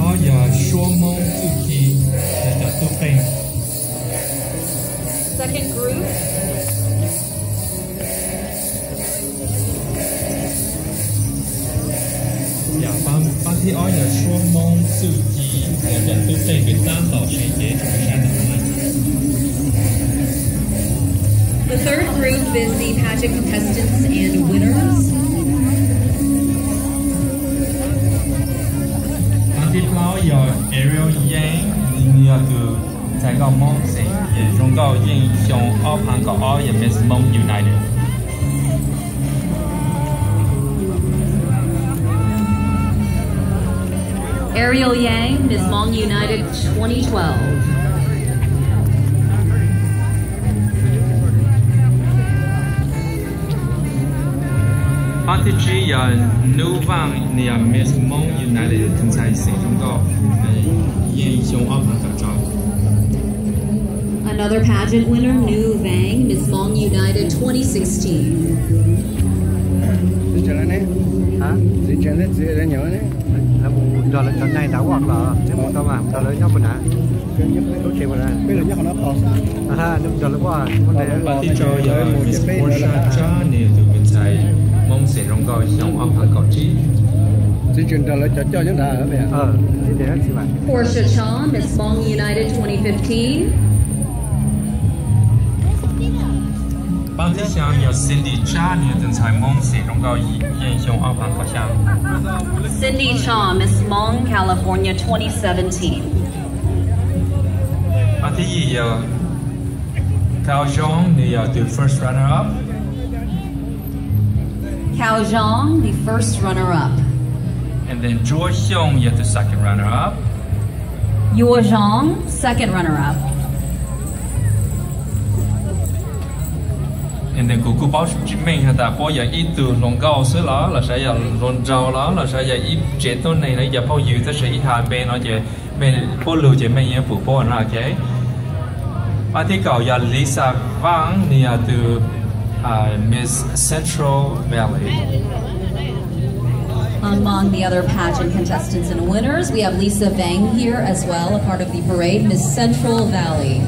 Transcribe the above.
Ob yog suab Hmoob txuj ci, yog cov tub qeej. Second group. Yog pab thib ob yog suab Hmoob txuj ci, yog cov tub qeej kws tab tom seev cev rua sab ntawm no. The third group is the pageant contestants and winners. Pab thib plaub yog Ariel Yang, nws yog tus ntxhais nkauj Hmoob xeem zoo nkauj yeej xyoo ob phav kaum ob, yog Miss Hmong United. Ariel Yang, Miss Hmong United twenty twelve. Pab thib tsib yog Nub Vaaj, nws yog Miss Hmong United, tus ntxhais xeem zoo nkauj, yeej xyoo ob phav kaum rau. Another pageant winner, Nu Vang, Miss Hmong United twenty sixteen. Lawv mus nrog lawv cov neeg nram vaj los, neb mus tau mas nrog lawv nyob puag nrad. Neb mus nrog lawv vaj. Pab thib rau yog Miss Porsha Tsab, nws yog tus ntxhais Hmoob xeem zoo nkauj xyoo ob phav kaum tsib. Txiv tseem nrog lawv cov coj nyob nrad. Portia Cha, Miss Hmong United twenty fifteen. Pab thib xyaa yog Cindy Tsab, nws yog tus ntxhais Hmoob xeem zoo nkauj yeej xyoo ob phav kaum xyaa. Cindy Cha, Miss Hmong California twenty seventeen. Pab thib yim yog Kao Zhong, nws yog tus first runner up. Kao Zhong, the first runner up. And then Juo Xyoong yog tus second runner up. Yuo Zhong, second runner up. And then kuv kuj paub tsis meej has tas puab yog ib tug hluas nkauj xwb los los sav yog hluas nraug los los sav yog ib tsev tuab neeg los ib cov phooj ywg, tab sis ib hais npe no ces mej puab lug ces mej yuav pum puab no, ok. Pab thib kaum yog Lisa Vang, nws yog tus Miss Central Valley. Among the other pageant contestants and winners, we have Lisa Vang here as well, a part of the parade, Miss Central Valley.